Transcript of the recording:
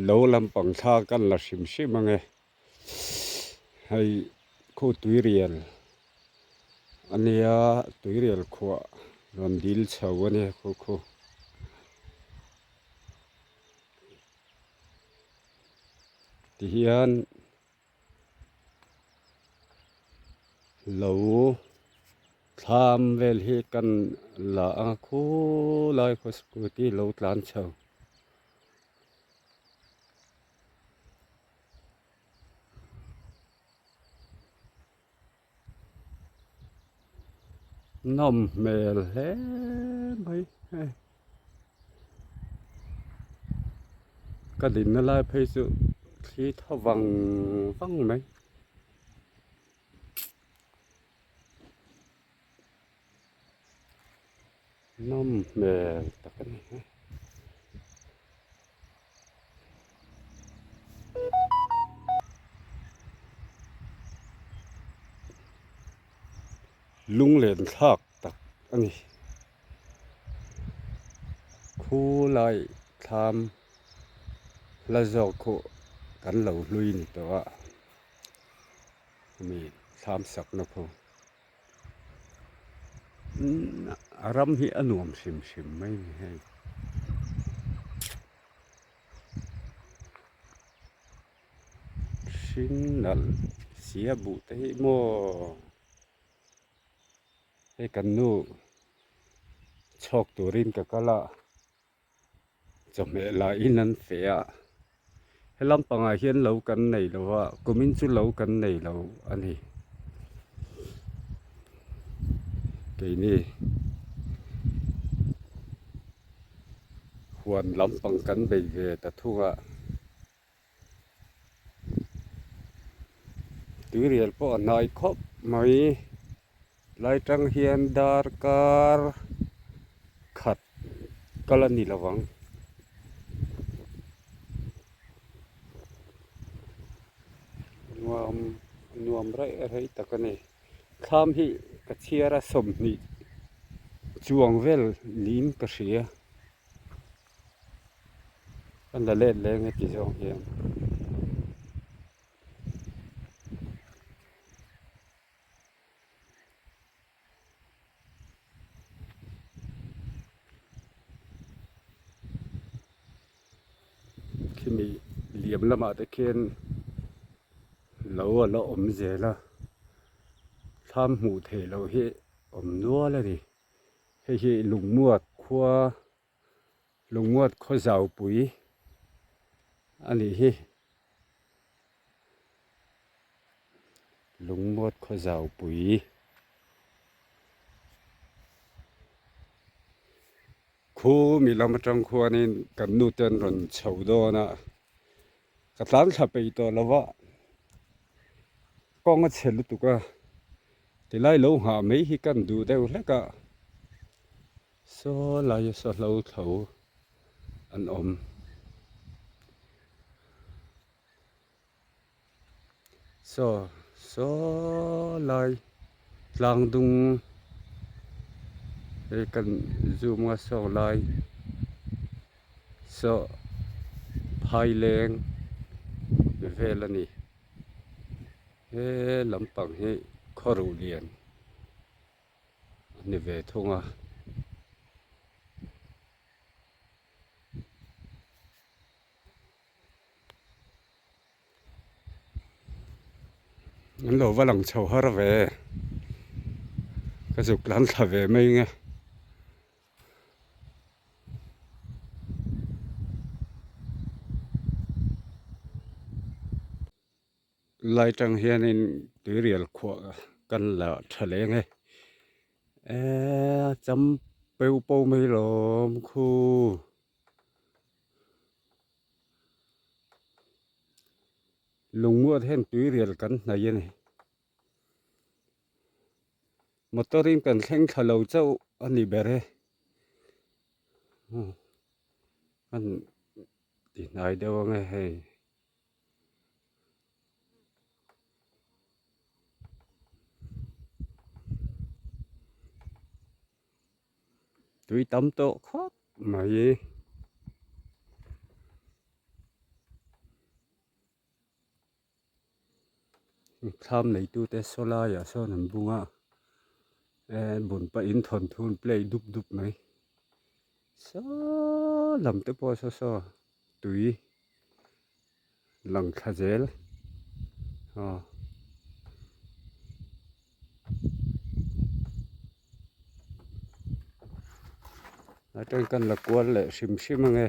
Lo lampang thla kan la hrim hrim ange. Hei khu tuirial a nia tuirial khuah rawn dil chho a nia khu khu. Tihian lo thlam vel hi kan la a khulai khaw scooty lo tlan chho. Nawm hmel hle mai hei ka dinna lai phei chu thli thaw vang vang mai. Nawm hmel tak a ni e. Lunglen thlak tak a ni. Khulai thlam hla zawk khu kan lo hlui ni tawh a mi thlam sakna khu. A ram hi a nuam hrim hrim mai a ni hei. Hring nalh sia buh te hi maw hei kan nu chhawk turin ka kal a. Chawhmeh lahin an feh a, he lampangah hian lo kan nei lo a, kumin chu lo kan nei lo a ni. Keini huan lampang kan bei ve ta thung a, tuirial pawh a hnai khawp mai, lai tang hian darkar khat. Kal a ni lo vang. Nuam nuam raih raih tak a ni. Thlam hi ka chhiar a 20 chuang vel niin ka hria. Ka la let leng heti zawng hian. Khimi liam lamah te khian lo a la awm zel a thlam hmuh theih loh hi awm nual a ni hei hi lungmuat khua lungmuat khaw zaupui a nih hi. Lungmuat khaw zaupui khu mi lam atang khuanin kan nu te an rawn chho dawn a ka tlan thla peih tawh lo va kawng a chhe lutuk a tilai lo nghah mai hi kan duh deuh hlek a saw lai a saw hlo thlo an awm. Saw saw lai tlang dung hei kan zoom a saw lai saw phaileng vel a ni he lampang hi khawruh lian a ni ve thung a. An lo va lang chho har ve ka zuk lan thla ve mai nge. Lai tang hianin tuirial khuah kan la tha leng e eee cham peu pawh mai lawm khu. Lungmuat hian tuirial kan hnaih a ni. Motor in kan thleng thla lo chauh a ni ber e. An ti hnai deuh ang e hei. Tui tam tawh khawp mai. Thlam neitute saw laiah sawn an bung a, eh bun pahin thawnthu an play dup dup mai. Saw lam te pawh saw saw tui lang thla zel aw. Atang kan la kual leh hrim hrim ange.